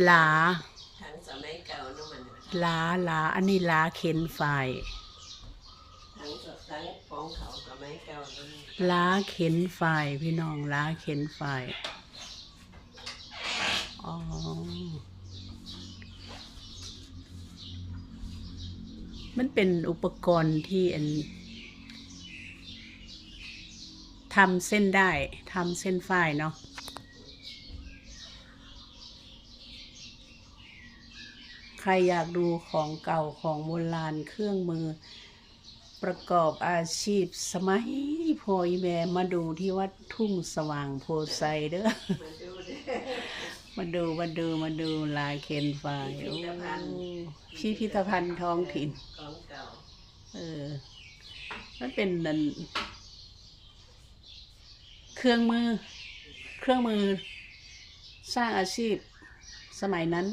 ຫຼາ ຖັງສະໄໝເກົ່າເນາະ ມັນ ຫຼາ ຫຼາ ອັນນີ້ຫຼາເຂັນຝ້າຍ ຖັງ ຖັງຂອງເຂົາສະໄໝເກົ່າເນາະ ຫຼາເຂັນຝ້າຍ ພີ່ນ້ອງ ຫຼາເຂັນຝ້າຍ. ອໍ ມັນເປັນອຸປະກອນທີ່ອັນ ທຳເສັ້ນດ້າຍ ທຳເສັ້ນຝ້າຍເນາະ. ໃຄຢາກດູຂອງເກົ່າຂອງໂບລານ ເຄື່ອງມືປະກອບອາຊີບສະໄໝພໍ່ອີ່ແມ່ ມາດູທີ່ວັດທຸ່ງສະຫວ່າງໂພໄຊເດີ ມາດູ ມາດູ ມາດູ ມາດູຫຼາເຂັນຝ້າຍ ພິພິທະພັນ ໂອ້ ພິພິທະພັນທ້ອງຖິ່ນ ຂອງເກົ່າ ເອີ ມັນເປັນອັນ ເຄື່ອງມື ເຄື່ອງມືສ້າງອາຊີບສະໄໝນັ້ນ